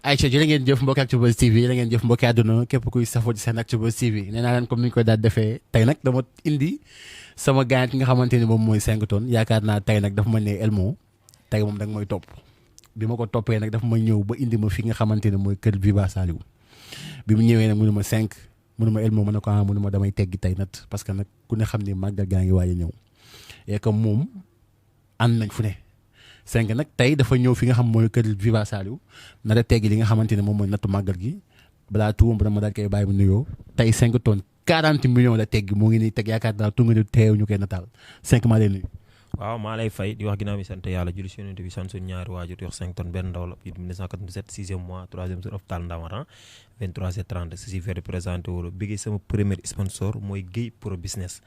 Aïcha jërë ngeen jëf mbokki Actubuzz TV jërë ngeen jëf mbokki àdduna képp kuy safoo ci seen Actubuzz TV nee naa leen comme ni ñu koy daal defee tey nag dama indi sama gaañ ki nga xamante ni moom mooy 5 tonnes yaakaar naa tey nag dafa ma ne Elmo tey moom da nga mooy topp bi ma ko toppee nag dafa ma ñëw ba indi ma fi nga xamante ne mooy kër Viva Saliou bi mu ñëwee nag mu ne ma 5 mu ne ma Elmo ma ne ko mu ne ma damay teggi tey nat parce que nag ku ne xam ni màggal gaa ngi waaj a ñëw et que moom ànd nañ fu ne 5 nag tey dafa ñëw fi nga xam mooy kër Viva Saliou na da teggi li nga xamante ne moom mooy nattu màggal gi balaa tuum ba ma daal koy bàyyi mu nuyoo tey 5 tonnes 40 millions la teggi moo ngi nii teg yaakaar naa tunga ni teew ñu koy nataal 5 maa lay nuyu. waaw maa lay fay di wax ginnaaw mi sant yàlla julli si yonent bi sant suñu ñaari waajur di wax 5 tonnes benn ndaw la depuis 1997 6e mois 3e jour hôpital Ndamaran 23h30 si faire présenté wala bi sama premier sponsor mooy Guèye Pro Business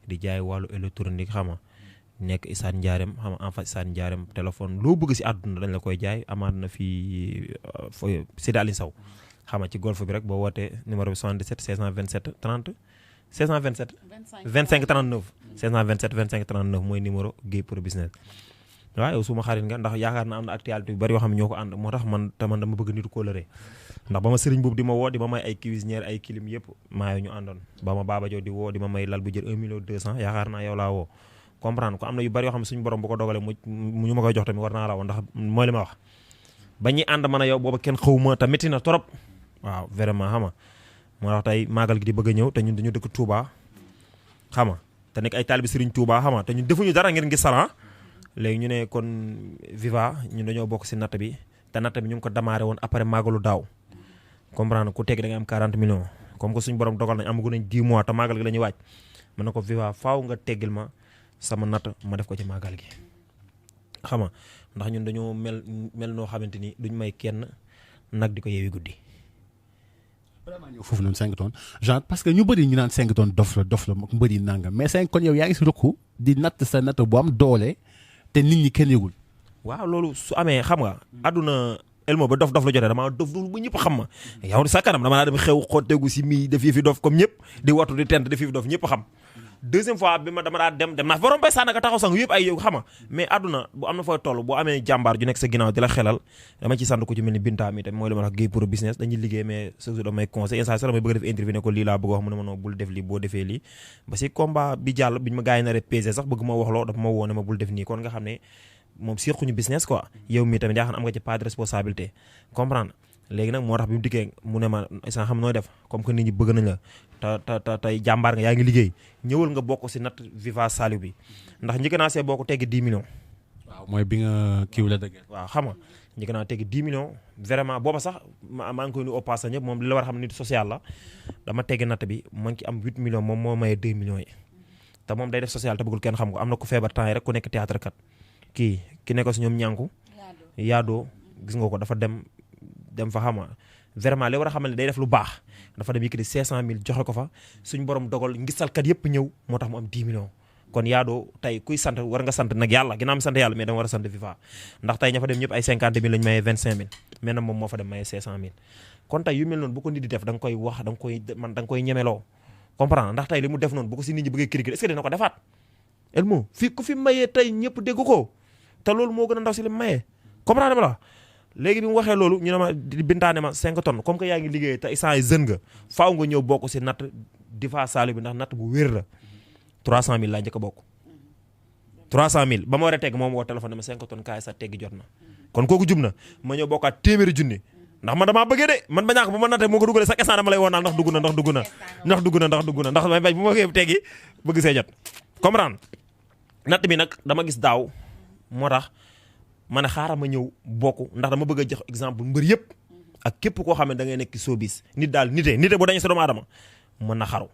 di jaay wàllu électronique xama nekk Issane Ndiarème xam nga en face Issane Ndiarème téléphone loo bëgg si àdduna dañ la koy jaay amaat na fii Sidi Aline Sow xam nga ci golf bi rek boo wootee numéro bi 77 627 30 627 25 39 627 25 39 mooy numéro Guèye Pro Business waaw yow suma xarit nga ndax yaakaar na am na actualité yu bari yoo xam ne ñoo ko ànd moo tax man dama bëgg nitu kóolëre ndax ba ma sëriñ boobu di ma woo di ma may ay cuisinière ay clim yëpp maa ñu àndoon ba ma Baba Diop di woo di ma may lal bu jël 1 million 200 yaakaar naa yow laa woo comprendre ko am na yu bari yoo xam ne suñu borom bu ko dogalee mu ñu ma koy jox tamit war naa la woon ndax mooy li ma wax ba ñuy ànd man a yow booba kenn xawma te métti na trop waaw vraiment xam nga moo tax tey màggal gi di bëgg a ñëw te ñun dañu dëkk Touba xam nga te nekk ay taalibi Serigne Touba xam nga te ñun defuñu dara ngeen gis salan léegi ñu ne kon Viva ñun dañoo bokk si natt bi te natt bi ñu ngi ko démarré woon après màggalu daaw comprendre ku teg da nga am 40 millions comme que suñu borom dogal nañ amagu nañ 10 mois te màggal gi la ñuy waaj mën na ko Viva faaw nga teggil ma sama natt ma def ko ci màggal gi xam nga ndax ñun dañoo mel noo xamante ni duñ may kenn nag di ko yeewi guddi. vraiment ñëw foofu noonu 5 tonnes genre parce que ñu bëri ñu naan 5 tonnes dof la mbëri nangam mais 5 kon yow yaa ngi si rukk di natt sa natt bu am doole te nit ñi kenn yëgul. waaw loolu su amee xam nga àdduna Elmo ba dof la jotee damaa dof loolu bu ñëpp xam ma yow sa kanam dama naa dem xew xotteegu si mii def fi dof comme ñëpp di wattu di tent def fi dof ñëpp xam. deuxième fois bi ma dama daa dem naa fa rombay sànn ka taxaw sang yëpp ay yow xam nga mais àdduna bu am na fooy toll boo amee jàmbaar ju nekk sa ginnaaw di la xelal dama ci sant ku ci mel ni Binta mi tamit mooy li ma wax Guèye Pro Business dañuy liggéey mais chaque jour damay conseil instant sax damay bëgg def interview ne ko lii laa bëgg wax mu ne ma non bul def lii boo defee lii ba si combat bi jàll biñu ma gars yi na repésé sax bëgg ma waxloo dafa ma woone ma bul def nii kon nga xam ne moom séquñu business quoi yow mi tamit yaa xam am nga ci pas de responsabilité comprendre léegi nag moo tax bi mu dikkee mu ne ma instant xam nooy def comme que nit ñi bëgg nañ la te tey jàmbaar nga yaa ngi liggéey ñëwal nga bokk si natt Viva Saliou bi ndax njëkk naa see boo ko teggi 10 millions. waaw mooy bi nga kiiw la dëgg. waaw xam nga njëkk naa teggi 10 millions vraiment booba sax maa ngi koy nuyu au passage ñëpp moom li la war a xam nit social la dama teggi natt bi ma ngi ci am 8 millions moom moo maye 2 millions yi te moom day def social te bëggul kenn xam ko am na ku feebar temps yi rek ku nekk théâtre kat ki nekk si ñoom ñànku yaadoo gis nga ko dafa dem fa xama vraiment li war a xamal ne day def lu baax dafa dem yëkkati 500000 joxe ko fa suñ borom dogal ngisalkat yëpp ñëw moo tax mu am 10 millions kon yaadoo tey kuy sant war nga sant nag yàlla ginnaaw am sant yàlla mais dama war a sant Viva ndax tey ña fa dem ñëpp ay 50000 lañu mayee 25000 mais nag moom moo fa dem mayee 500000 kon tey yu mel noonu bu ko nit di def da nga koy wax da nga koy ñemeloo comprendre ndax tey li mu def noonu bu ko si nit ñi bëggee critiquer est-ce que dina ko defaat Elmo fii ku fi mayee tey ñëpp dégg ko te loolu moo gën a ndaw si li mu mayee comprendre ma la léegi bi mu waxee loolu ñu ne ma bintaane ma 5 tonnes comme que yaa ngi liggéey te instant yi jeune nga faaw nga ñëw bokk si natt Viva Saliou bi ndax natt bu wér la 300000 laa njëkk a bokk 300000 ba ma war a tegg moom woo téléphone ne ma 5 tonnes kaay sa teggi jot na kon kooku jub na ma ñëw bokkaat téeméeri junni ndax man damaa bëggee de man ba ñàkk bu ma nattee moo ko dugalee sax instant dama lay woon ndax dugg na ndax may bañ bu ma koy teggi bëgg see jot comprendre natt bi nag dama gis daaw moo tax ma ne xaaral ma ñëw bokk ndax dama bëgg a jox exemple mbër yëpp ak képp koo xam ne da ngay nekk showbiz nit daal nite bu dañee sa doomu aadama mën na xaru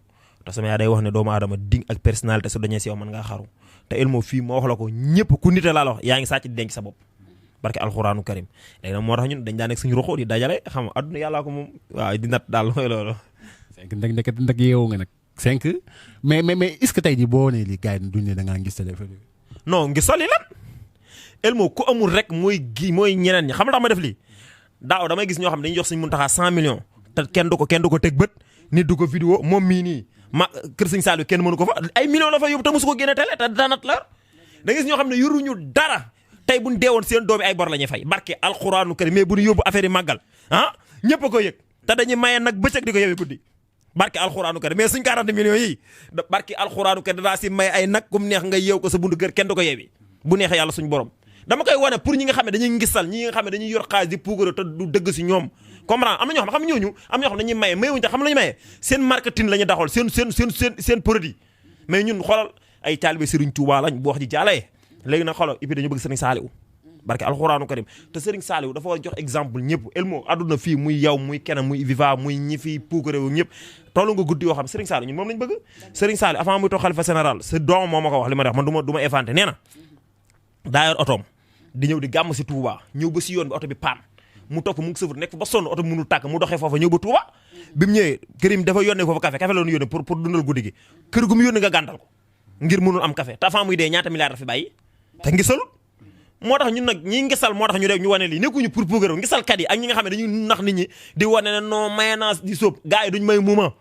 te sama yaa day wax ne doomu aadama dig ak personnalité su dañee si yow mën ngaa xaru te Elmo fii moo wax la ko ñëpp ku nite laa la wax yaa ngi sàcc di denc sa bopp barke alxuraanu karim léegi nag moo tax ñun dañ daan nekk suñu roxo di dajale xam nga adduna yàllaa ko moom waaw di nat daal mooy loolu 5 nag yeewu nga nag 5 mais est-ce que tey jii boo nee lii gars yi duñ ne da ngaa ngis téléphone non ngi soli lan Elmo ku amul rek mooy ñeneen ñi xam nga tax ma def lii daaw damay gis ñoo xam dañuy jox Sëñ Muntaxa 100 millions te kenn du ko teg bët nit du ko vidéo moom mii nii ma kër Sëñ Saliou kenn mënu ko fa ay millions la fa yóbbu te mosu ko génne télé te danat la da gis ñoo xam ne yoruñu dara tey bu ñu deewoon seen doomi ay bor la ñuy fay barke alxuraanu karim mais bu ñu yóbbu affaire yi màggal ñëpp a ko yëg te dañuy maye nag bëccëg di ko yewi guddi barki alxuraanu kër mais suñ 40 millions yi barki alxuraanu kër danaa si may ay nag kum neex nga yeew ko sa bundu kër kenn du ko yewi bu neexee yàlla suñ borom dama koy wane pour ñi nga xam ne dañuy ngisal ñi nga xam ne dañuy yor xaalis di puugaro te du dëgg si ñoom comprendre am na ñoo xam ne ñooñu am na ñoo xam ne dañuy maye mayewuñu te xam la ñu maye seen marketing la ñu daxool seen produit mais ñun xoolal ay taalibe Serigne Touba lañ bu wax ji jàllee léegi nag xoolal et puis dañu bëgg Serigne Saliou barke alxuraanu karim te Serigne Saliou dafa war a jox exemple ñëpp Elmo àdduna fii muy yow muy keneen muy Viva muy ñi fi puukarewu ñëpp tollu nga guddi yoo xam Serigne Saliou ñun moom lañ bëgg Serigne Saliou avant muy toog xalifa général sa doom moo ma ko wax li ma wax man du ma inventé nee na daa yor otoom di ñëw di gàmm si Touba ñëw ba si yoon bi oto bi paan mu topp mu ngi sëfur nekk ba sonn oto bi mënul tàkk mu doxee foofa ñëw ba Touba bi mu ñëwee kërim dafa yónnee foofa café la ñu yónnee pour dundal guddi gi kër gu mu yónnee nga gàndal ko ngir mënul am café te avant muy dee ñaata milliards dafa bàyyi te ngisalut moo tax ñun nag ñi ngisal moo tax ñu def ñu wane lii nekkuñu pour puukarew ngisalkat yi ak ñi nga xam ne dañuy nax nit ñi di wane ne non mayonnaise di sóob gars yi duñ may muuma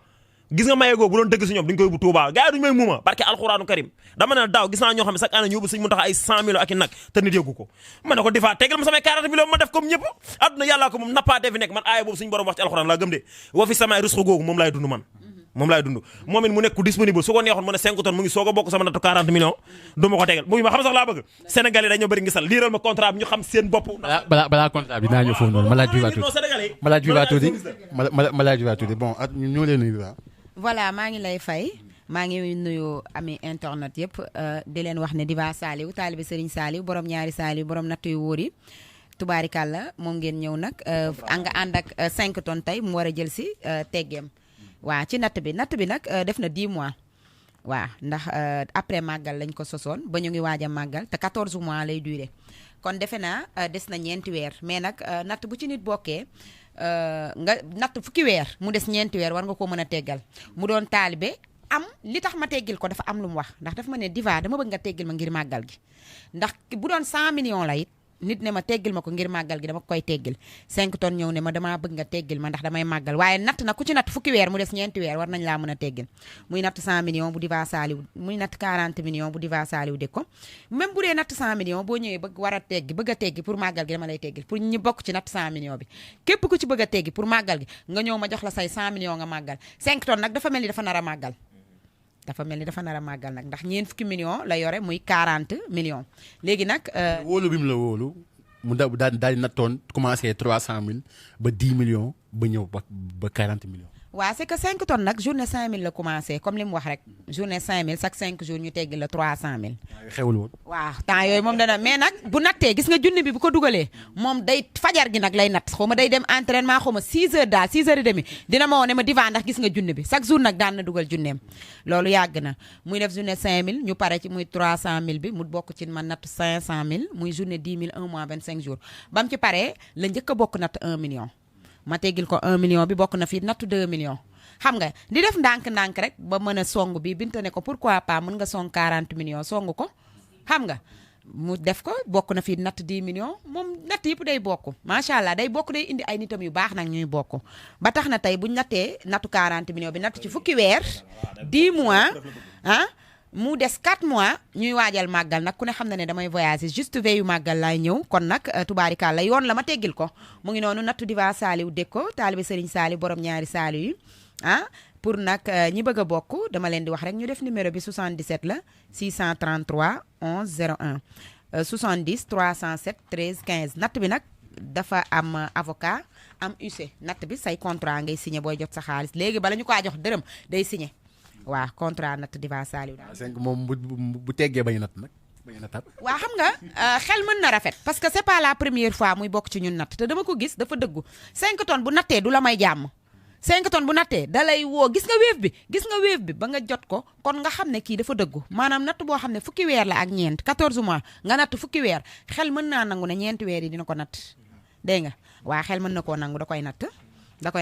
gis nga maye googu bu doon dëgg si ñoom duñ koy yóbbu Touba gars yi duñ may muuma parce que alxuraanu karim dama ne daaw gis naa ñoo xam ne chaque année ñu yóbbu Sëñ Muntaxa ay 100 millions ak i nag te nit yëgu ko ma ne ko difa tegal ma samay 40 millions ma def comme ñëpp adduna yàllaa ko moom nappaatee fi nekk man aaya boobu suñu borom wax ci alxuraan laa gëm de wa fi samay risque googu moom laay dund man moom laay dund moom it mu nekk ku disponible su ko neexoon mu ne 5 tonnes mu ngi soog a bokk sama nattu 40 millions du ma ko tegal bu ma xam sax laa bëgg Sénégalais dañoo bëri ngisal liiral ma contrat bi ñu xam seen bopp balaa contrat bi dinaa ñëw foofu noonu ma laaj bi waa tuuti bon ñoo leen nuyu voilà maa ngi lay fay maa ngi nuyu ami internet yëpp di leen wax ne Diva Saliou taalibe Serigne Saliou borom ñaari Saliou borom natt yu wóor yi tubaarikàlla moom ngeen ñëw nag nga ànd ak 5 tonnes tey mu war a jël si teggeem waaw ci natt bi nag def na 10 mois waaw ndax après màggal lañ ko sosoon ba ñu ngi waaj a màggal te 14 mois lay duré kon defe naa des na 4 weer mais nag natt bu ci nit bokkee nga natt fukki weer mu des 4 weer war nga ko mën a teggal mu doon taalibe am li tax ma teggil ko dafa am lu mu wax ndax dafa ma ne Diva dama bëgg nga teggil ma ngir màggal gi ndax bu doon 100 millions la it nit ne ma teggil ma ko ngir màggal gi dama koy teggil 5 tonnes ñëw ne ma damaa bëgg nga teggil ma ndax damay màggal waaye natt na ku ci natt fukki weer mu des 4 weer war nañ laa mën a teggil muy natt 100 millions bu Diva Saliou muy natt 40 millions bu Diva Saliou dégg ko même bu dee natt 100 millions boo ñëwee bëgg a teggi pour màggal gi dama lay teggil pour ñi bokk ci natt 100 millions bi képp ku ci bëgg a teggi pour màggal gi nga ñëw ma jox la say 100 millions nga màggal 5 tonnes nag dafa mel ni dafa nar a màggal nag ndax ñeen fukki millions la yore muy 40 millions léegi nag wóolu bi mu la wóolu mu daal di nattoon commencé 300 000 ba 10 millions ba ñëw ba 40 millions. waaw c'est que 5 tonnes nag journée 5000 la commencé comme li mu wax rek journée 5000 chaque 5 jours ñu teggi la 300000. xewul woon. waaw temps yooyu moom dana mais nag bu nattee gis nga junni bi bu ko dugalee moom day fajar gi nag lay natt xaw ma day dem entraînement xaw ma 6 heures daal 6 heures et demi dina ma woo ne ma Diva ndax gis nga junni bi chaque jour nag daan na dugal junneem loolu yàgg na muy def journée 5000 ñu pare ci muy 300000 bi mu bokk ci man natt 500000 muy journée 10 000 1 mois 25 jours ba mu ci paree la njëkk a bokk natt 1 million. ma teggil ko 1 million bi bokk na fii nattu 2 millions xam nga di def ndànk-ndànk rek ba mën a song bi Binta ne ko pourquoi pas mën nga song 40 millions song ko xam nga mu def ko bokk na fii natt 10 millions moom natt yëpp day bokk macha allah day bokk day indi ay nitam yu baax nag ñuy bokk ba tax na tey buñ nattee nattu 40 millions bi natt ci fukki weer 10 mois mu des 4 mois ñuy waajal màggal nag ku ne xam na ne damay voyager juste veille màggal laay ñëw kon nag tubaarikàlla yoon la ma teggil ko mu ngi noonu nattu Diva Saliou dégg ko taalibe Serigne Saliou borom ñaari Saliou yi pour nag ñi bëgg a bokk dama leen di wax rek ñu def numéro bi 77 la 633 11 01 70 307 13 15 natt bi nag dafa am avocat am UC natt bi say contrat ngay signé booy jot sa xaalis léegi bala ñu ko jox dërëm day signé. waaw contrat natt Diva Saliou daal. 5 moom bu teggee bañ a natt nag bañ a nattaat. waaw xam nga xel mën na rafet parce que c'est pas la première fois muy bokk ci ñun natt te dama ko gis dafa dëggu 5 tonnes bu nattee du la may jàmm 5 tonnes bu nattee da lay woo gis nga wéef bi ba nga jot ko kon nga xam ne kii dafa dëggu maanaam natt boo xam ne fukki weer la ak ñeent 14 mois nga natt fukki weer xel mën naa nangu ne ñeenti weer yi dina ko natt dégg nga waa xel mën na koo nangu da koy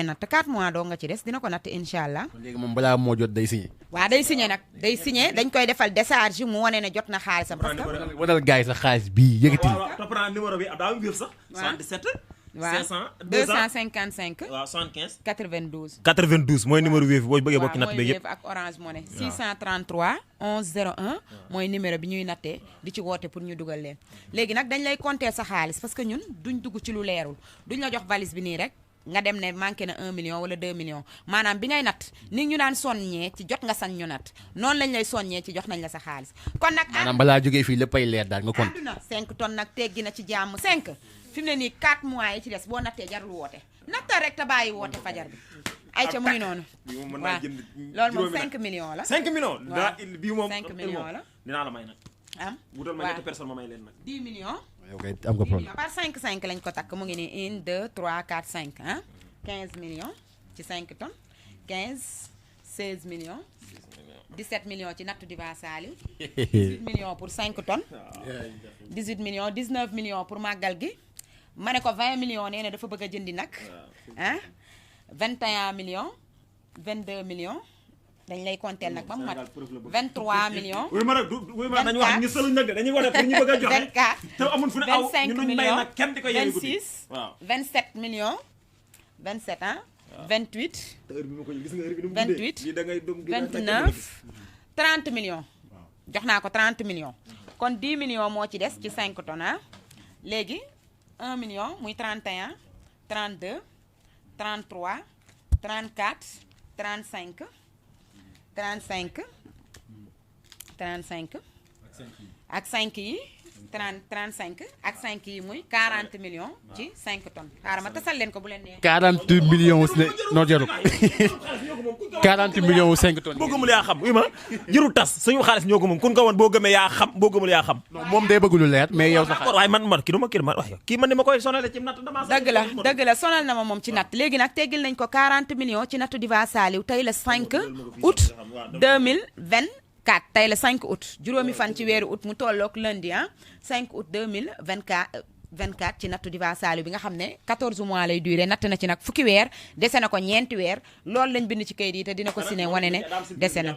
natt 4 mois doo nga ci des dina ko natt incha allah. léegi moom balaa moo jot day signé. waaw day signé nag day signé dañ koy defal décharge mu wane ne jot na xaalisam. parce que wanal gars yi sa xaalis bii yëkkati. waaw topp naa numéro bi daa am wéef sax. 77. waaw 255. waaw 75. 92. 92 mooy numéro wéef boo bëggee bokk ci natt bi yëpp. ak Orange Money 633 11 01 mooy numéro bi ñuy nattee di ci woote pour ñu dugal leen léegi nag dañ lay compter sa xaalis parce que ñun duñ dugg ci lu leerul duñ la jox valise bi nii rek nga dem ne manqué na 1 million wala 2 millions maanaam bi ngay natt ni ñu daan soññee ci jot nga sañ ñu natt noonu lañ lay soññee ci jox nañ la sa xaalis kon nag maanaam balaa jógee fii léppay leer daal nga compte. àdduna 5 tonnes nag teggi na ci jàmm 5 fi mu ne nii 4 mois yi ci des boo nattee jarul woote natta rek te bàyyi woote fajar bi ay ca mu ngi noonu waaw loolu moom 5 millions la 5 millions bii moom 5 millions la dinaa la may nag am wutal ma ñetti personne ma may leen nag 10 millions yow kay am nga problème. par 5 lañ ko takk mu ngi nii 1 2 3 4 5 ah 15 millions ci 5 tonnes 15 16 millions 17 millions ci nattu Diva Saliou 18 millions pour 5 tonnes 18 millions 19 millions pour màggal gi ma ne ko 20 millions nee na dafa bëgg a jëndi nag ah 21 millions 22 millions dañ lay compter nag ba mu mat 23 millions. wuy ma nag wuy ma nañu wax ñu sëluñ nag de dañuy wane pour ñu bëgg a joxe 24 te amul fu ne aw 25 ñu nuñ may millions nag kenn di ko yeewi guddi 26 waaw 27 millions 27 ah 28 te heure bi ma ko gis nga heure bi nu mu 28 lii da ngay dum 29 30 millions jox naa ko 30 millions kon 10 millions moo ci des ci 5 tonnes ah léegi 1 million muy 31 32 33 34 35 35 35 ak 5 yi 35 ak 5 yi muy 40 millions ci 5 tonnes xaaral ma tasal leen ko bu leen neexee 40 millions ne non jarul 40 millions 5 tonnes. boo gëmul yaa xam wuy ma jërul tas suñu xaalis ñoo ko moom kun ko woon boo gëmee yaa xam boo gëmul yaa xam non moom day bëgg lu leer mais yow sax. d'accord waaye man kii du ma kii man wax kii man ni ma koy sonale ci natt dama dëgg la sonal na ma moom ci natt léegi nag teggil nañ ko 40 millions ci nattu Diva Saliou tey la 5 août 2024 tey la 5 août juróomi fan ci weeru août mu tolloog lundi ah 5 août 2024 ci nattu Diva Saliou bi nga xam ne 14 mois lay duré natt na ci nag fukki weer dese na ko ñeenti weer loolu lañ bind ci kayit yi te dina ko signé wane ne dese na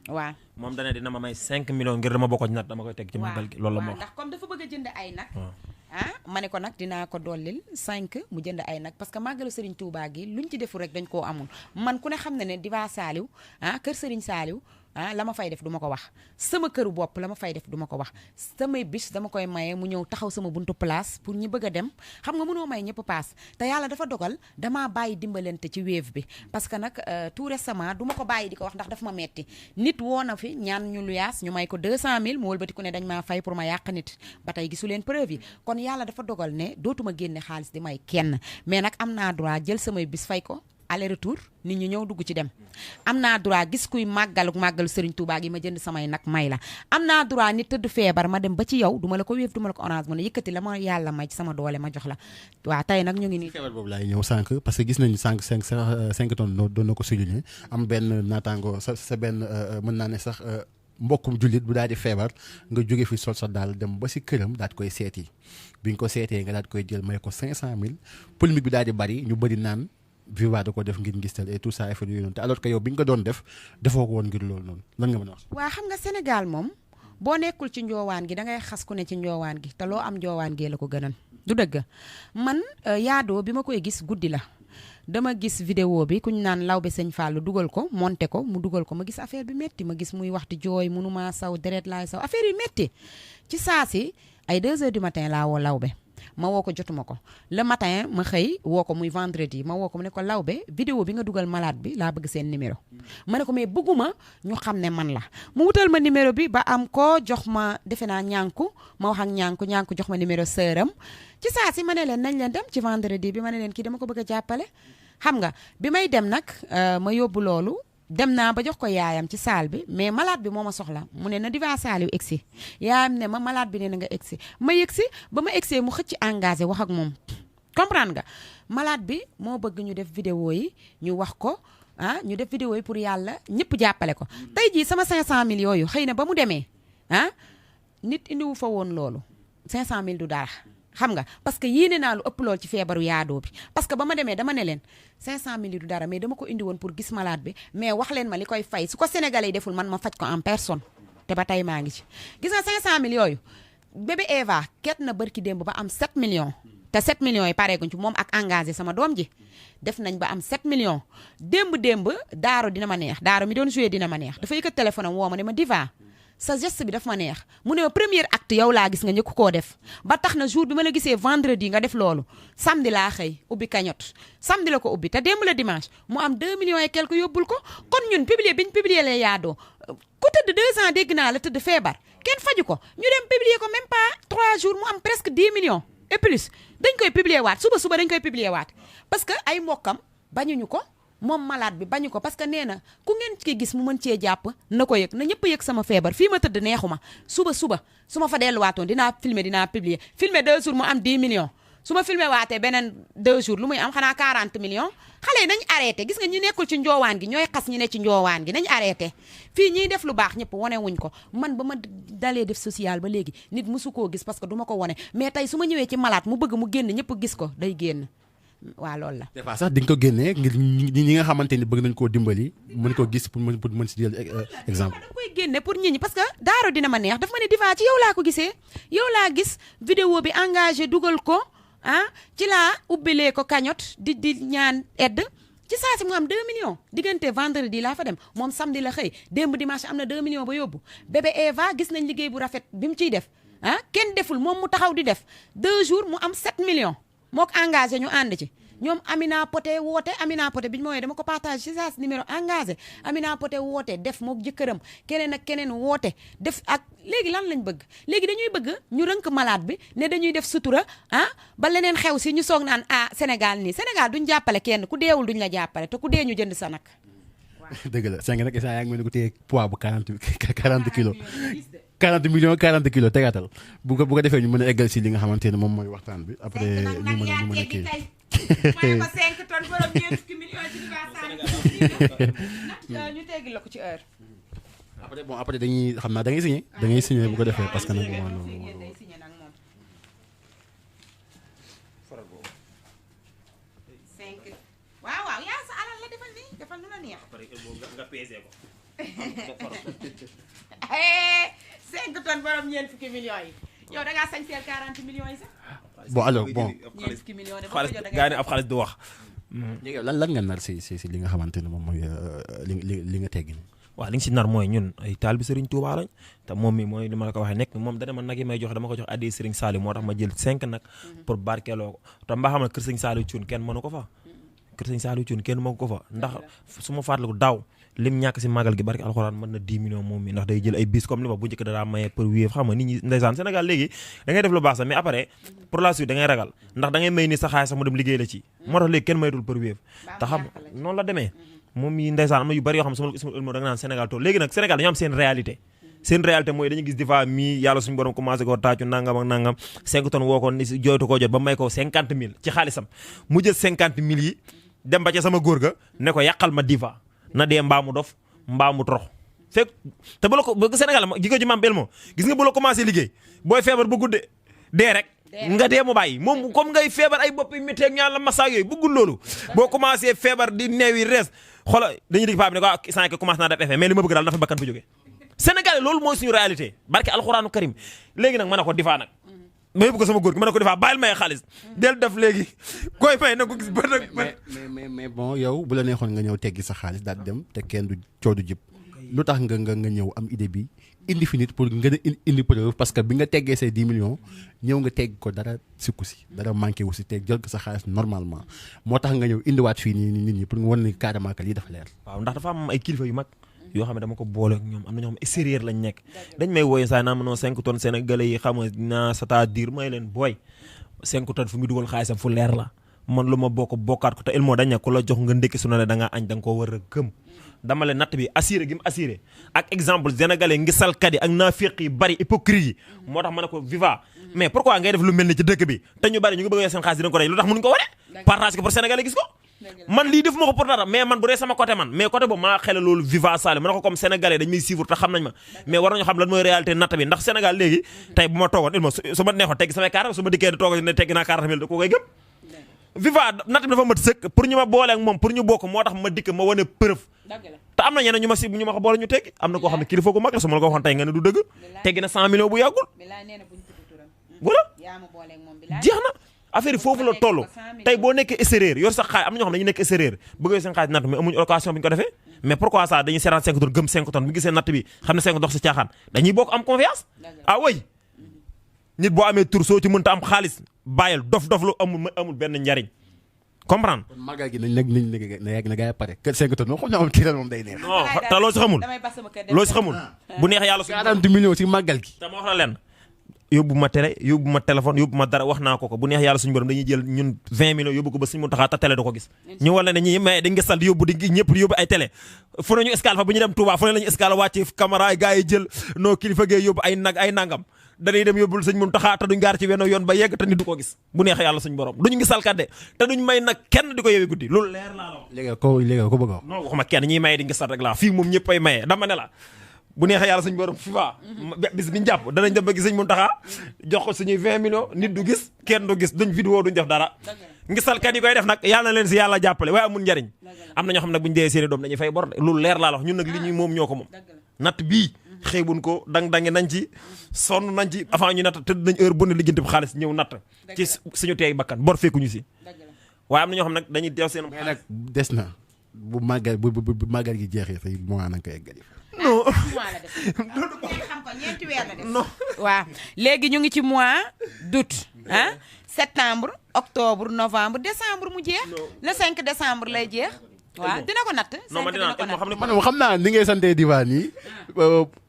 waaw moom dane dina ma may 5 millions ngir dama bokk ci natt dama koy teg ci màggal gi loolu la ma wax ndax comme dafa bëgg a jënd ay nag ma ne ko nag dinaa ko dollil 5 mu jënd ay nag parce que màggalu Serigne Touba gi luñ ci defu rek dañ koo amul man ku ne xam ne ne Diva Saliou kër Serigne Saliou la ma fay def du ma ko wax sama këru bopp la ma fay def du ma ko wax samay bis dama koy maye mu ñëw taxaw sama buntu place pour ñi bëgg a dem xam nga mënoo may ñëpp paas te yàlla dafa dogal damaa bàyyi dimbalante ci Wave bi parce que nag tout récemment du ma ko bàyyi di ko wax ndax dafa ma metti nit woo na fi ñaan ñu luyaas ñu may ko 200000 mu wëlbati ku ne dañ maa fay pour ma yàq nit ba tey gisu leen preuve yi kon yàlla dafa dogal ne dootuma génne xaalis di may kenn mais nag am naa droit jël samay bis fay ko aller retour nit ñi ñëw dugg ci dem am naa droit gis kuy màggalu Serigne Touba gi ma jënd samay nag may la am naa droit nit tëdd feebar ma dem ba ci yow duma la ko Wave duma la ko Orange mu ne yëkkati la ma yàlla may ci sama doole ma jox la waaw tey nag ñu ngi nii feebar boobu laay ñëw sànq parce que gis nañu sànq 5 tonnes doon na ko souligner am benn naataango sa benn mën naa ne sax mbokkum jullit bu daal di feebar nga jóge fi sol sa daal dem ba si këram daal di koy seeti bi nga ko seetee nga daal di koy jël may ko 500000 polémique bi daal di bari ñu bëri naan Viva da ko def ngir ngistal et tout ça effet yooyu noonu te alors que yow bi nga ko doon def defoo ko woon ngir loolu noonu lan nga mën a wax. waa xam nga Sénégal moom boo nekkul ci njoowaan gi da ngay xas ku ne ci njoowaan gi te loo am njoowaan gee la ko gënal du dëgg man yaadoo bi ma koy gis guddi la dama gis vidéo bi ku ñu naan Lawbe Sëñ Fallou dugal ko monté ko mu dugal ko ma gis affaire bi métti ma gis muy waxtu jooy mënuma saw deret laay saw affaire yi métti ci saa si ay 2 heures du matin laa woo Lawbe ma woo ko jotuma ko le matin ma xëy woo ko muy vendredi ma woo ko mu ne ko Lawbe vidéo bi nga dugal malade bi laa bëgg seen numéro ma ne ko mais bëgguma ñu xam ne man la mu wutal ma numéro bi ba am ko jox ma defe naa ñànku ma wax ak ñànku jox ma numéro sëram ci saa si ma ne leen nañ leen dem ci vendredi bi ma ne leen kii dama ko bëgg a jàppale xam nga bi may dem nag ma yóbbu loolu dem naa ba jox ko yaayam ci salle bi mais malade bi moo ma soxla mu ne na Diva Saliou egsi yaayam ne ma malade bi ne na nga egsi ma yegsi ba ma egsee mu xëcc engagé wax ak moom comprendre nga malade bi moo bëgg ñu def vidéo yi ñu wax ko ñu def vidéo yi pour yàlla ñëpp jàppale ko tey jii sama 500000 yooyu xëy na ba mu demee nit indiwu fa woon loolu 500000 du dara xam nga parce que yéene naa lu ëpp lool ci feebaru yaadoo bi parce que ba ma demee dama ne leen 500000 du dara mais dama ko indi woon pour gis malade bi mais wax leen ma li koy fay su ko sénégalais yi deful man ma faj ko en personne te ba tey maa ngi ci gis nga 500000 yooyu bébé Eva ket na barki démb ba am 7 millions te 7 millions yi pareeguñ ci moom ak engagé sama doom ji def nañ ba am 7 millions démb daaro dina ma neex daaro mi doon joué dina ma neex dafa yëkkat téléphone am woo ma ne ma Diva sa geste bi daf ma neex mu ne ma premier acte yow laa gis nga ñëkk koo def ba tax na jour bi ma la gisee vendredi nga def loolu samedi laa xëy ubbi cagnotte samedi la ko ubbi te démb la dimanche mu am 2 millions et quelque yóbbul ko kon ñun publier biñ publier la yaadoo ku tëdd 2 ans dégg naa la tëdd feebar kenn faju ko ñu dem publier ko même pas 3 jours mu am presque 10 millions et plus dañ koy publier waat suba dañ koy publier waat parce que ay mbokkam bañuñu ko moom malade bi bañu ko parce que nee na ku ngeen ci gis mu mën cee jàpp na ko yëg na ñëpp yëg sama feebar fii ma tëdd neexuma suba su ma fa delluwaatoon dinaa publier 2 jours mu am 10 millions su ma filmer waatee beneen 2 jours lu muy am xanaa 40 millions xale yi nañ arrêté gis nga ñi nekkul ci njoowaan gi ñooy xas ñi ne ci njoowaan gi nañ arrêté fii ñiy def lu baax ñëpp wane wuñ ko man ba ma dalee def social ba léegi nit musu koo gis parce que du ma ko wane mais tey su ma ñëwee ci malade mu bëgg mu génn ñëpp gis ko day génn waaw loolu la. des fois sax di nga ko génnee ngir ñi nga xamante ni bëgg nañ koo dimbali mën ko gis pour mën si jël exemple. da koy génne pour nit ñi parce que daaro dina ma neex daf ma ne Diva ci yow laa ko gisee yow laa gis vidéo bi engagé dugal ko ci laa ubbilee ko cagnotte di ñaan aide ci saa si mu am 2 millions diggante vendredi laa fa dem moom samedi la xëy démb dimanche am na 2 millions ba yóbbu bébé Eva gis nañ liggéey bu rafet bi mu ciy def kenn deful moom mu taxaw di def 2 jours mu am 7 millions. moo ko engagé ñu ànd ci ñoom Amina Poté woote Amina Poté bi ñu ma woowee dama ko partage ci saa si numéro engagé Amina Poté woote def mook jëkkëram keneen ak keneen woote def ak léegi lan lañ bëgg léegi dañuy bëgg ñu rënk malade bi ne dañuy def sutura ba leneen xew si ñu soog naan Sénégal nii Sénégal duñ jàppale kenn ku deewul duñ la jàppale te ku dee ñu jënd sa nag. dëgg la sànq nag instant yaa ngi mel ni ku téye poids bu 40 kilos 40 millions 40 kilos tegaatal bu ko defee ñu mën a eggal si li nga xamante ne moom mooy waxtaan bi après ñu mën a kii. mooy ko 5 tonnes borom 20 millions ci ñu teggi la ko ci heure. après dañuy xam naa da ngay signé bu ko defee parce que nag moom waaw yaa sa alal la defal nii defal nu la neex. nga pesé ko. 5 tonnes borom 20 millions yi yow da ngaa sañ seel 40 millions yi sax. alors bon. 20 millions de xaalis gaa ne ab xaalis du wax. léegi lan nga nar si li nga xamante ne moom mooy li nga teggi nii. waaw li nga si nar mooy ñun ay taalibe Serigne Touba lañ te moom mi mooy li ma la ko waxee nekk moom dana ma nag yi may jox dama ko jox addi Serigne Saliou moo tax ma jël 5 nag pour barkeeloo ko te mbaa xam ne kër Serigne Saliou Thioune kenn mënu ko fa kër Serigne Saliou Thioune kenn mënu ko fa ndax su ma fàttaliku daaw lim ñàkk si magal gi barke alxuraan mën na 10 millions moom mi ndax day jël ay bis comme li ma bu njëkk daa maye pour wéef xam nga nit ñi ndeysaan Sénégal léegi da ngay def lu baax sax mais après pour la suite da ngay ragal ndax da ngay may ni sa xaalis sax mu dem liggéey la ci moo tax léegi kenn mayetul pour wéef te xam noonu la demee moom mi ndeysaan am na yu bari yoo xam ne su ma la ko ismul ëlmo da nga naan Sénégal tool léegi nag Sénégal dañu am seen réalité mooy dañu gis Diva mii yàlla suñu borom commencé koo tàccu nangam ak nangam 5 tonnes woo ko ni jooytu koo jot ba may ko 50 000 ci xaalisam mu jël 50 000 yi dem ba ca sama góor ga ne ko yàqal ma Diva na dee mbaa mu dof mbaa mu torox fekk te bu la ko Sénégal gi ko ci maam Belmo gis nga bu la commencé liggéey booy feebar ba gudde dee rek nga dee mu bàyyi moom comme ngay feebar ay bopp yu métti ak ñaan la masaag yooyu bëggul loolu boo commencé feebar di neew yi rees xoolal dañuy dig paa bi ne ko sànq commencé naa def effet mais li ma bëgg daal dafa bakkan bu jógee Sénégal loolu mooy suñu réalité barke alxuraanu karim léegi nag ma ne ko Diva nag ma yóbbu ko sama góor gi ma ne ko Diva bàyyil may xaalis del def léegi koy fay na ko gis ba mais bon yow bu la neexoon nga ñëw teggi sa xaalis daal dem te kenn du coodu jib lu tax nga ñëw am idée bi indi fi nit pour nga indi preuve parce que bi nga teggee say 10 millions ñëw nga tegg ko dara sikku si dara manqué wu si te jël ko sa xaalis normalement moo tax nga ñëw indiwaat fii nii nit ñi pour nga wan ni carrément que lii dafa leer. waaw ndax dafa am ay kilifa yu mag yoo xam ne dama ko boole ak ñoom am na ñoo xam ne extérieur lañ nekk dañ may wooye saa naa ma non 5 tonnes sénégalais yi xam nga naa c'est-à-dire may leen booy 5 tonnes fu muy dugal xaalisam fu leer la man lu ma bokkaat ko te ilmoo dañ ne ku la jox nga ndékki su ne da ngaa añ da nga koo war a gëm dama leen natt bi assuré gi mu assuré ak exemple sénégalais ngi salkat yi ak naafiq yi bari hypocrite yi moo tax ma ne ko Diva mais pourquoi ngay def lu mel ni ci dëkk bi te ñu bari ñu ngi bëgg a seen xaalis dina ko rey lu tax mënuñu ko wane partage ko pour sénégalais gis ko man lii def ma ko pour dara mais man bu dee sama côté man mais côté boobu maa xele loolu Diva Sall ma ne ko comme sénégalais dañ may suivre te xam nañ ma mais war nañu xam lan mooy réalité natt bi ndax Sénégal léegi tey bu ma toogoon ilma su ma neexoon teggi samay carte su ma dikkee di toog ne teggi naa carte mille da ko koy gëm Diva natt bi dafa mat sëkk pour ñu ma boole ak moom pour ñu bokk moo tax ma dikk ma wane preuve te am na ñeneen ñu ma ko boole ñu teggi am na koo xam ne kilifa gu mag la su ma la ko waxoon tey nga ne du dëgg teggi na 100 millions bu yàggul voilà jeex na affaire yi foofu la toll tey boo nekkee extérieur yor sa xaalis am na ñoo xam ne dañu nekk extérieur bëgg seen xaalis natt mais amuñu occasion bu ñu ko defee mais pourquoi ça dañuy seetaan 5 tonnes gëm 5 tonnes bu gisee natt bi xam ne 5 dox si caaxaan dañuy bokk am confiance ah oui nit boo amee tur soo ci mënta am xaalis bàyyil dof lu amul benn njariñ comprendre. kon màggal gi nañ yegg na gaa yi pare kër 5 tonnes moom xam naa moom kiiral moom day neex. non te loo si xamul loo si xamul bu neex yàlla suñu 40 millions si màggal gi. te ma wax la leen yóbbu ma télé yóbbu ma téléphone yóbbu ma dara wax naa ko bu neex yàlla suñu borom dañuy jël ñun 20 millions yóbbu ko ba suñu Muntaxa te télé du ko gis ñu wala ne ñi mais dañ nga sal di yóbbu di ñëpp di yóbbu ay télé fu nañu escale fa bu ñu dem Touba fu ne lañu escale wàcce caméra ay gars yi jël noo kilifa gee yóbbu ay nangam dañuy dem yóbbul sëñ Muntaxa te duñ gaar ci wenn yoon ba yegg te nit du ko gis bu neex yàlla suñu borom duñu ngi salkande te duñ may nag kenn di ko yeewee guddi loolu leer laa la wax léegi ko bëgg a wax. non waxuma kenn ñiy maye di nga sal rek laa fii moom ñëpp ay maye dama ne la bu neexee yàlla suñu borom FIFA bis bi ñu jàpp danañ dem ba gis sëñ Muntaxa jox ko suñuy 20 millions nit du gis kenn du gis duñ vidéo duñ def dara ngisalkat yi koy def nag yàlla na leen si yàlla jàppale waaye amul njariñ am na ñoo xam nag bu ñu dee seeni doom dañuy fay bor de loolu leer laa la wax ñun nag li ñuy moom ñoo ko moom natt bii xeebuñ ko dangi nañ ci sonn nañ ci avant ñu natt tëdd nañ heure bu ne lijjanti bu xaalis ñëw natt ci suñu teey bakkan bor fekkuñu si waaye am na ñoo xam nag dañuy deew seen mais nag des na bu màggal gi jeexee say mois nañ ko eggali. non xam ko ñeenti weer la def waaw léegi ñu ngi ci mois d'août septembre octobre novembre décembre mu jeex le 5 décembre lay jeex waaw dina ko natt. non man dinaa xam ne man xam naa ni ngay santee Diva nii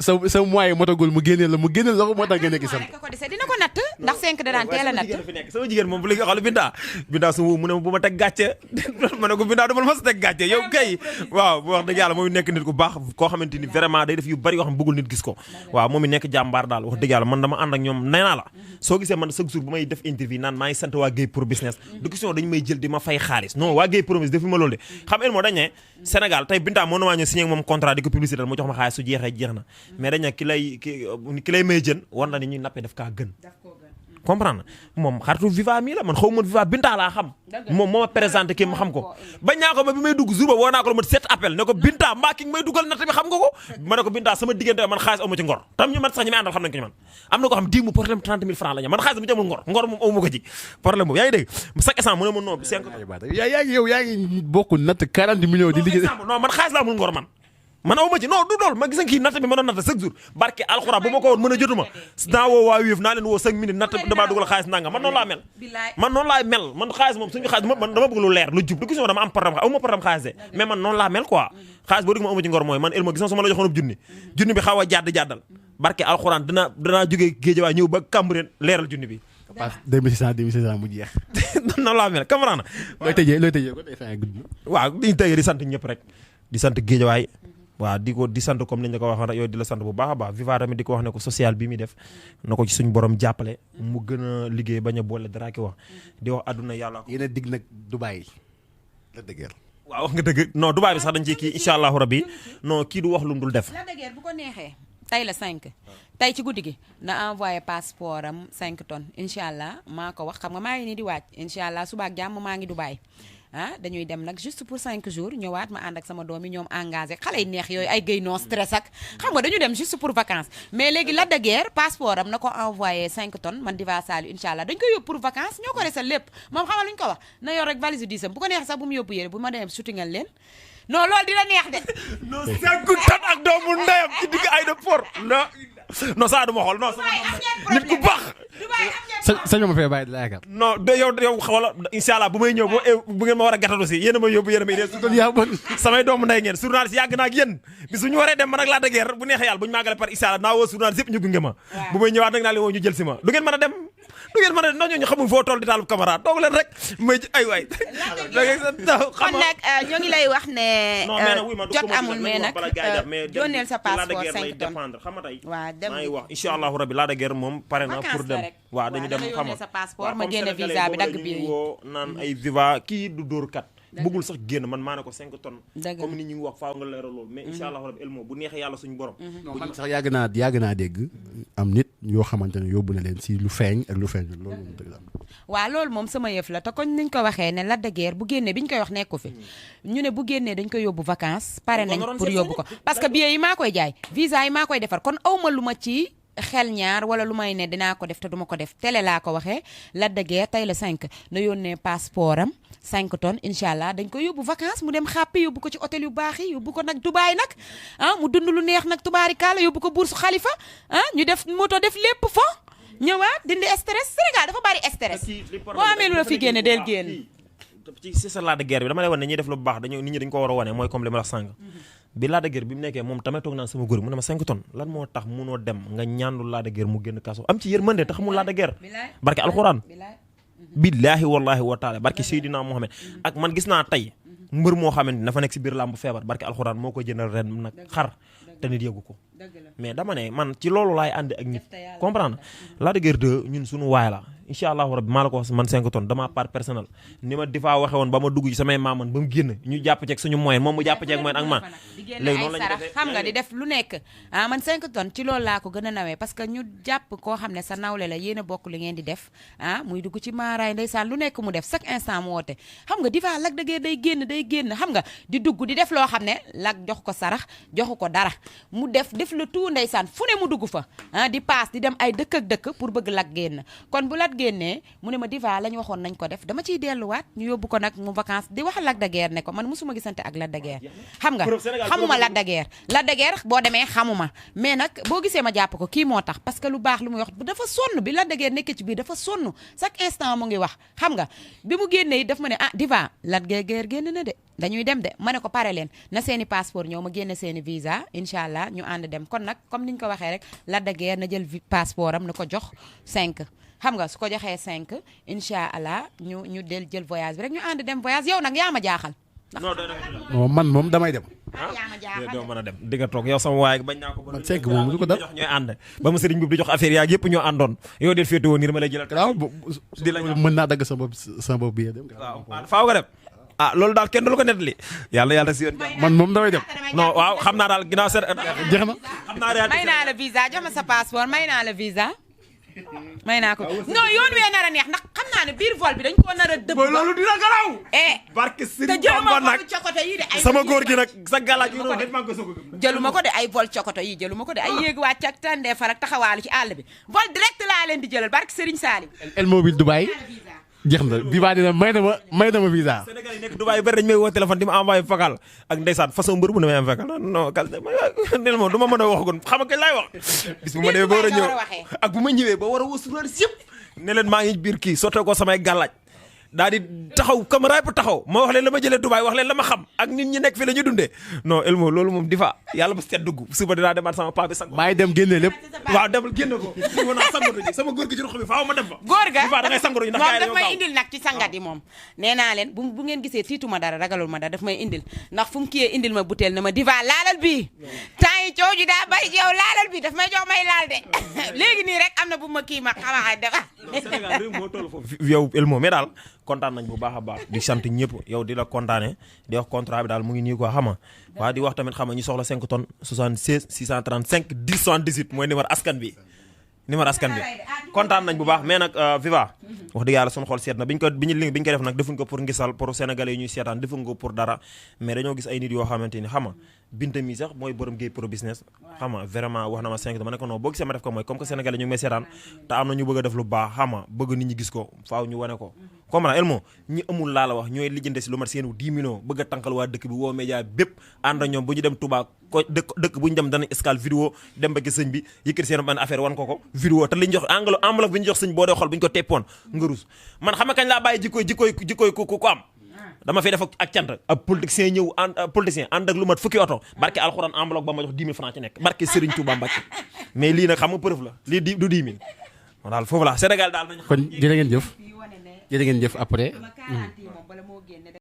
sa mois yi motagul mu génneel la ko moo tax nga nekk sant. dina ko natt ndax 5 da daan teel a natt. sama jigéen moom bu léegi xool Binta su mu ne bu ma teg gàcce ma ne ko Binta du ma sa teg gàcce yow kay waaw bu wax dëgg yàlla moom nekk nit ku baax koo xamante ni vraiment day def yu bari yoo xam bëggul nit gis ko waaw moom nekk jàmbaar daal wax dëgg yàlla man dama ànd ak ñoom nee naa la soo gisee man chaque jour bu may def interview naan maa ngi sant waa Gueye Pro Business du question dañu may jël di ma fay xaalis non waa Gueye Pro Business defu ma loolu de xam moo dañ ne Sénégal tey Binta moo na maa ñëw signé ak moom contrat di ko publicité mu jox ma xaalis su jeexee jeex na mais dañ ne ki lay may jën war na ni ñuy nappee daf kaa gën comprendre moom xaritu Viva mii la man xaw ma Viva Binta laa xam moom moo ma présenté kii ma xam ko bañ naa ko ba bi may dugg jour ba woo naa ko la ma 7 appel ne ko Binta mbaa ki may dugal natt bi xam nga ko ma ne ko Binta sama diggante man xaalis amu ci ngor tam ñu man sax ñi may àndal xam nañ ko ñu man am na ko xam dimu problème 30 000 francs la ñu man xaalis dama ci amul ngor moom amu ko ci problème boobu yaa ngi dégg chaque instant mu ne ma non 5 yaa ngi bokk natt 40 millions di liggéey non man xaalis la amul ngor man awuma ci non du dool ma gis nga kii natt bi ma doon natt chaque jour barke alxuraan bu ma ko woon mën a jotuma naa woo waa Wave naa leen woo 5 minutes natt damaa dugal xaalis nanga man noonu laa mel man xaalis moom suñu xaalis man dama bëgg lu leer lu jub du gis nga dama am problème awuma problème xaalis de mais man noonu laa mel quoi xaalis boo dégg ma awuma ci ngor mooy man Elmo gis nga su ma la joxoon junni bi xaw a jàddal barke alxuraan danaa jógee Géejawaay ñëw ba Cambérène leeral junni bi passe 2600 mu jeex noonu laa mel comprendre looy tëjee ko day fay gudd waaw diñu tëjee di sant ñëpp rek di sant Géejawaay waaw di sant comme ni ñu la ko waxoon rek yow di la sant bu baax a baax Viva tamit di ko wax ne ko social bi muy def na ko ci suñu borom jàppale mu gën a liggéey bañ a boole dara ki wax di wax àdduna yàlla ko. yéen a dig nag Dubaï la dëgër. waaw wax nga dëgg non Dubaï bi sax dañ ci kii incha allahu rabbi non kii du wax lu mu dul def. la dëgër bu ko neexee tey la 5 tey ci guddi gi na envoyé passeport am 5 tonnes incha allah maa ko wax xam nga maa ngi nii di waaj incha allah suba ak jàmm maa ngi Dubaï. dañuy dem nag juste pour 5 jours ñëwaat ma ànd ak sama doom yi ñoom engagé xale yi neex yooyu ay gay non stress ak xam nga dañu dem juste pour vacances mais léegi Lac de Guiers passeport am na ko envoyé 5 tonnes man Diva Saliou incha allah dañ koy yóbbu pour vacances ñoo ko resal lépp moom xamal lu ñu ko wax na yor rek valise diisam bu ko neex sax bu mu yóbbu yére bu ma demee shootingal leen non loolu dina neex de. non 5 tonnes ak doomu ndeyam ci digg aéroport non saa du ma xool non nit ku baax. sañoo ma fee bàyyi di la yaakaar. non de yow xawala incha allah bu may ñëw bu ngeen ma war a gàttalu si yéen a may yóbbu yéen a may dee. samay doomu ndey ngeen journaliste yàgg naa ak yéen bi suñu waree dem man ak Lac de Guiers bu neexee yàlla bu ñu màggale par incha allah naa woo journaliste yëpp ñu gunge ma. bu may ñëwaat nag naa leen woo ñu jël si ma du ngeen mën a dem. du ngeen mën a ndax ñooñu xamuñ foo toll di taalub caméra toog leen rek may ay waay. kon nag ñoo ngi lay wax ne. jot amul mais nag dooneel sa passeport 5 tonnes. xam nga tey waaw dem maa ngi wax incha allahu rabi Lac de Guiers moom pare na pour dem. waaw dañu dem xam nga sa passeport ma génne visa bi dagg bi woo naan ay Viva kii du dóor kat. bëggul sax génn man maa ne ko 5 tonnes. comme ni ñu ngi wax faaw nga leeral loolu mais incha allahu rabi Elmo bu neexee yàlla suñu borom. man sax yàgg naa dégg am nit yoo xamante ne yóbbu na leen si lu feeñ ak lu feeñ loolu moom dëgg la. waaw loolu moom sama yëf la te kon niñ ko waxee ne Lac de Guiers bu génnee bi ñu koy wax nekku fi ñu ne bu génnee dañ koy yóbbu vacances pare nañ pour yóbbu ko parce que billets yi maa koy jaay visa yi maa koy defar kon awma lu ma ci xel ñaar wala lu may ne dinaa ko def te duma ko def télé laa ko waxee Lac de Guiers tey la 5 na yónnee passeport am 5 tonnes incha allah dañ ko yóbbu vacances mu dem xàppi yóbbu ko ci hôtel yu baax yi yóbbu ko nag Dubaay nag mu dund lu neex nag tubaarikaala yóbbu ko Burj Khalifa ñu def moto def lépp fo ñëwaat dindi stress Sénégal dafa bari stress boo amee lu la fi génne del génn ci sa Lac de Guiers bi dama lay wan ne ñuy def lu baax nit ñi dañ ko war a wane mooy comme li ma la sàng bi Lac de Guiers bi mu nekkee moom tamit toog naan sama góor mu ne ma 5 tonnes lan moo tax munoo dem nga ñaandu Lac de Guiers mu génn kaso am ci yërmande te xamul Lac de Guiers barke alxuraan billaahi wallaahi wa taala barke Seydina Mohamed ak man gis naa tey mbër moo xamante dafa nekk si biir làmb feebar barke alxuraan moo ko jëndal ren nag xar te nit yëgu ko mais dama ne man ci loolu laay ànd ak nit comprendre Lac de Guiers 2 ñun suñu waay la incha allahu rabbi maa la ko wax man 5 tonnes dama part personnel ni ma Diva waxe woon ba ma dugg ci samay maaman ba mu génn ñu jàpp ceeg suñu moyen moom mu jàpp ceeg moyen ak man léegi noonu la xam nga di def lu nekk man 5 tonnes ci loolu laa ko gën a nawee parce que ñu jàpp koo xam ne sa nawle la yéen a bokk li ngeen di def muy dugg ci maaraay ndeysaan lu nekk mu def chaque instant mu woote xam nga Diva Lac de Guiers day génn xam nga di dugg di def loo xam ne Lac jox ko sarax joxu ko dara mu def le tout ndeysaan fu ne mu dugg fa di paas di dem ay dëkk ak dëkk pour bëgg Lac génn kon bu Lac génnee mu ne ma Diva lañ waxoon nañ ko def dama ciy delluwaat ñu yóbbu ko nag mu vacances di wax Lac de Guiers ne ko man musuma gisante ak Lac de Guiers xam nga xamuma Lac de Guiers Lac de Guiers boo demee xamuma mais nag boo gisee ma jàpp ko kii moo tax parce que lu baax lu muy wax dafa sonn bi Lac de Guiers nekkee ci biir dafa sonn chaque instant mu ngi wax xam nga bi mu génnee daf ma ne Diva Lac de Guiers génn na de dañuy dem de ma ne ko pare leen na seeni passeport ñëw ma génne seeni visa incha allah ñu ànd dem kon nag comme niñ ko waxee rek Lac de Guiers na jël passeport am na ko jox 5 xam nga su ko joxee 5 incha allah ñu jël voyage bi rek ñu ànd dem voyage yow nag yaa ma jaaxal. non man moom damay dem. yaa ma jaaxal doo mën a dem di nga toog yow sama waay bañ naa ko. man 5 moom du ko dal jox ñooy ànd ba ma sëriñ bi di jox affaire yaag yëpp ñoo àndoon yow del féete woon nii dama lay jëlal. waaw di la mën naa dagg sama bopp bi dem. waaw faaw nga dem. loolu daal kenn du la ko nettali yàlla si yoon man moom damay dem. non waaw xam naa daal ginnaaw jeex na. xam naa may naa la visa jox ma sa passeport may naa la visa. may naa ko non yoon wee nar a neex ndax xam naa ne biir vol bi dañ koo nar a dëbb. loolu dina garaw. te barke Serigne jëluma Bamba ko cokoto yi de ay sama góor gi nag sa galaaj yi jëluma ko de ay vol cokoto yi jëluma ko de ay yéeg wàcc ak tàndee far ak taxawaalu ci àll bi vol direct laa leen di jëlal barke Serigne Salim. El Mobile Dubaï. jeex na Diva dina may na ma visa. Sénégal yi nekk Dubaï bari dañ may woo téléphone di ma envoyé vocal ak ndeysaan façon mbër bu ne may am vocal non kal nel moom du ma mën a wax gon xam nga kañ laay wax bis bu ma demee ba war a ñëw ak bu ma ñëwee ba war a wës yëpp ne leen maa ngi biir kii sottee ko samay gàllaaj daal di taxaw caméra yëpp taxaw ma wax leen la ma jëlee Dubaï wax leen la ma xam ak nit ñi nekk fi la ñu dundee non Elmo loolu moom Diva yàlla ba seet dugg suba dinaa demaat sama paa bi sang maa ngi dem génne lépp. waaw demal génne ko suba naa sangatu ji sama góor gi ci rox bi faaw ma dem fa góor ga Diva da ngay sangatu ji ndax moom daf may indil nag ci sangat yi moom nee naa leen bu ngeen gisee tiituma dara ragalul ma dara daf may indil ndax fu mu kiyee indil ma butéel na ma Diva laalal bii temps yi coow ji daa bari ci yow laalal bii daf may jox may laal de léegi nii rek am na bu ma kii ma xamaxa defa Sénégal réew moo toll foofu yow Elmo mais daal kontaan nañ bu baax a baax di sant ñëpp yow di la kontaane di wax contrat bi daal mu ngi nii quoi xam nga waaw di wax tamit xam nga ñu soxla 5 tonnes 76 635 10 78 mooy numéro askan bi kontaan nañ bu baax mais nag Viva wax dëgg yàlla sunu xol seet na biñ ko def nag defuñ ko pour ngisal pour sénégalais yi ñuy seetaan defuñ ko pour dara mais dañoo gis ay nit yoo xamante ni xam nga Binta mi sax mooy borom Gueye Pro Business xam nga vraiment wax na ma 5 dama ne ko non boo gisee ma def ko mooy comme que sénégalais ñu ngi may seetaan te am na ñu bëgg a def lu baax xam nga bëgg nit ñi gis ko faaw ñu wane ko comme na Elmo ñi amul laa la wax ñooy lijjante si lu mat seenu 10 millions bëgg a tànkal waa dëkk bi woo média bépp ànd ak ñoom bu ñu dem Touba ko dëkk bu ñu dem dana escale vidéo dem ba gis sëñ bi yëkkati seen benn affaire wan ko vidéo te li ñu jox enveloppe bi ñu jox sëñ boo dee xool bu ñu ko teppoon nga rus man xam nga kañ laa bàyyi jikkooy ku am dama fay def ak cant ab politicien ñëw politicien ànd ak lu mat fukki oto barke alxuraan enveloppe ba ma jox 10 000 francs ci nekk barke Serigne Touba Mbacke mais lii nag xam nga preuve la lii du 10 000 daal foofu la Sénégal daal nañ kon jërë ngeen jëf après